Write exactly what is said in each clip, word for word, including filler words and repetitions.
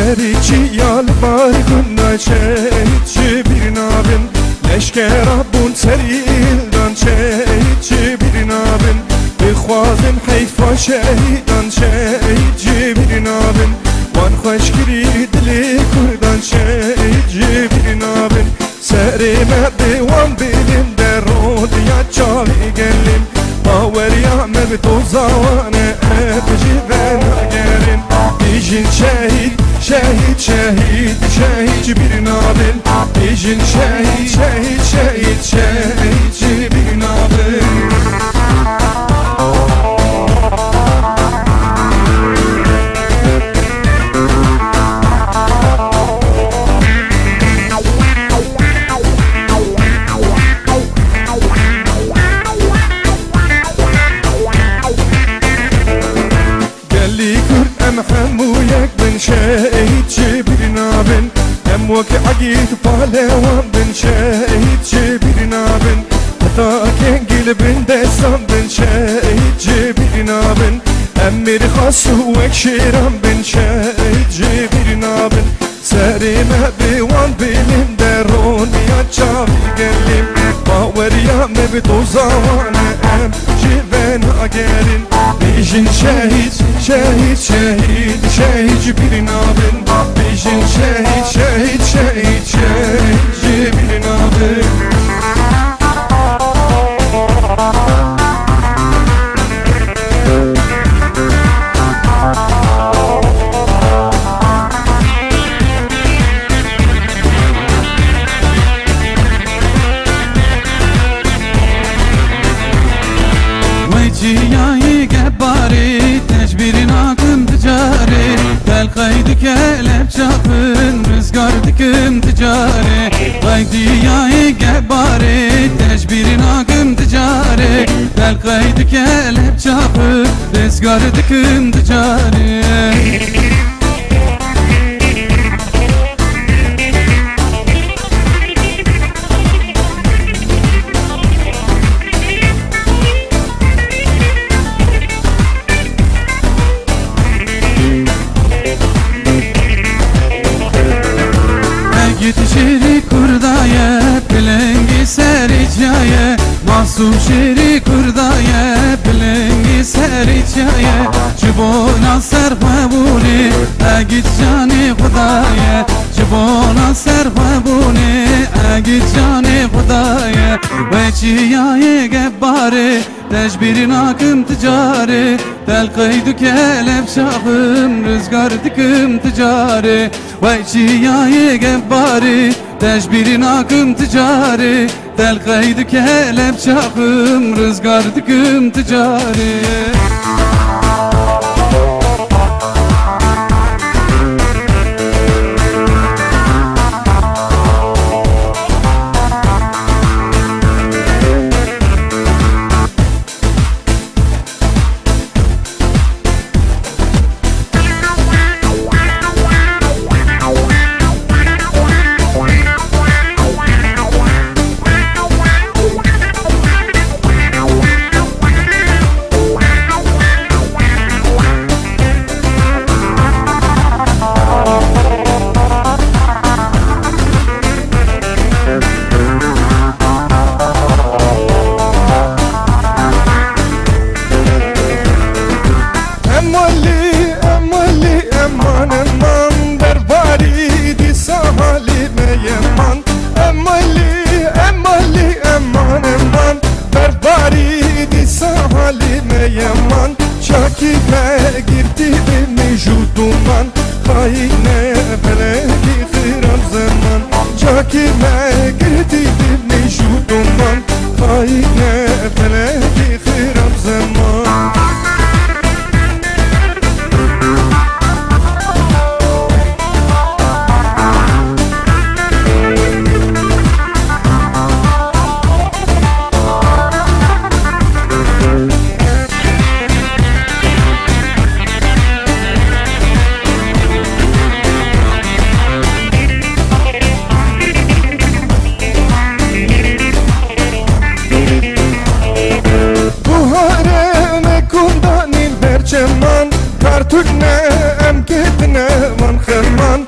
Serî çiya li barî xwe nayê, şehîd ji bîr nabin. Leşkera bûn serî hildan, şehîd ji bîr nabin. Dixwazin heyfa şehîdan, şehîd ji bîr nabin. Wan xweş kirî dilê Kurdan, şehîd ji bîr nabin. Serê me bi wan bilind e, rodiya çavê gelên. Baweriya me bi doza wan e, ev ji ve nagerin. Bijin şehîd, şehîd, şehîd, şehîd ji bîr nabin. Bijin şehîd, şehîd, şehîd, şehîd ji bîr nabin. Gelî Kurd em hemû yek bin, şehîd ji bîr nabin. Em wekî egîd palewan bin, şehîd ji bîr nabin. Heta kengî li bin destan bin, şehîd ji bîr nabin. Em mêrxas û wek şêran bin, şehîd ji bîr nabin. Serê me bi wan bilind e, roniya çavê gelên. Baweriya me bi doza wan e, em ji ve nagerin. Bijin şehîd, şehîd, şehîd, şehîd ji bîr nabin. Bijin şehîd, şehîd, şehîd, şehîd ji bîr nabin. Wey çiyayê gebarê, te ji bîr nakim ti carê. Telqey dike lepça xwin, rizgar dikim ti carê. Wey çiyayê gebarê, te ji bîr nakim ti carê. Telqey dike lepça xwin, rizgar dikim ti carê. Egîd şêrî Kurda ye, pilingî serê çiya ye. Masûm şêrî Kurda ye, pilingî serê çiya ye. Ji bona serxwebûnê, egîd canê Xuda ye. Ji bona serxwebûnê, egîd canê Xuda ye. Wey çiyayê gebarê, te ji bîr nakim ti carê. Telqey dike lepça xwin, rizgar dikim ti carê. Wey çiyayê gebarê, te ji bîr nakim ti carê. Telqey dike lepça xwin, rizgar dikim ti carê. Em welî, em welî, eman, eman, berbarî dîsa halî me yeman. Em welî, em welî, eman, eman, berbarî dîsa halî me yeman. Çakî me girtî bi mij û duman, xayîne felekî xirab zeman. Çakî me girtî bi mij û duman, xayîne felekî xirab zeman. Buharê me kum danîn ber çeman, kar tune em ketine van xeman.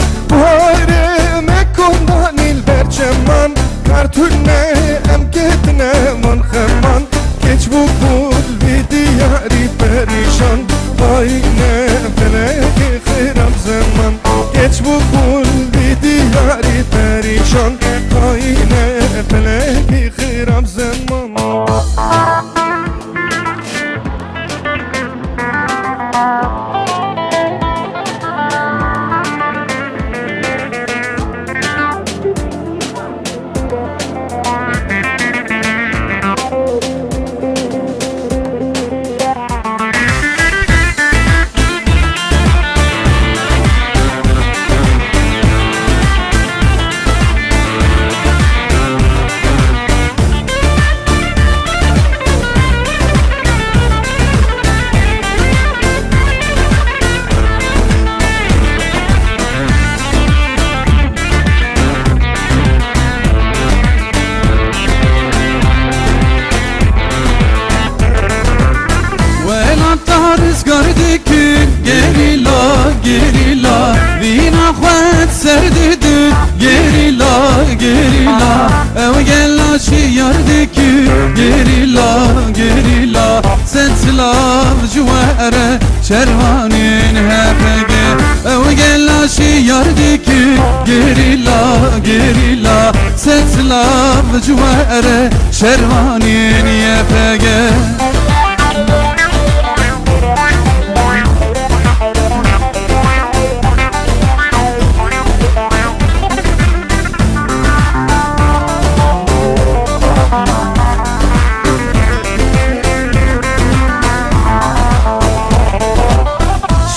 Didi, gerîla, gerîla, ew gela şiyar dikî, gerîla, gerîla, sed silav ji we re, şervanên H P G. Ew gela şiyar dikî, gerîla, gerîla, sed silav ji we re, şervanên Y P G.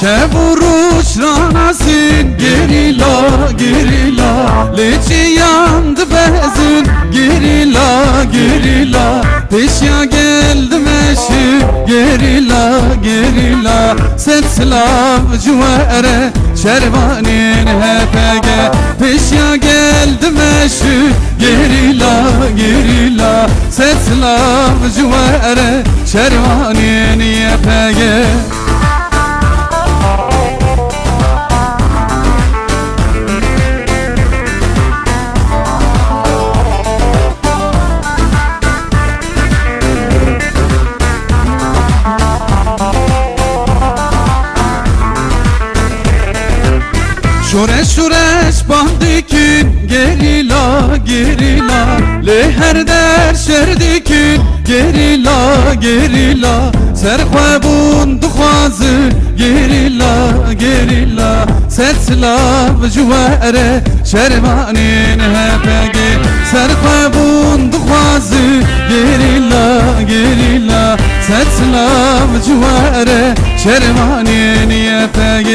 Şev û roj ranasîn, gerîla, gerîla, lê çiyan dibezin, gerîla, gerîla, pêşiya gel dimeşin, gerîla, gerîla, sed silav ji we re, şervanên H P G. Pêşiya gel dimeşin, gerîla, gerîla, sed silav ji we re, şervanên Y P G. Şoreş, şoreş bang dikin, gerîla, gerîla, lê her der şer dikin, gerîla, gerîla, ser xwe bûn dixwazin, gerîla, gerîla, sed silav ji we re, şervanên H P G. Ser xwe bûn dixwazin, gerîla, gerîla, sed silav ji we re, şervanên Y P G.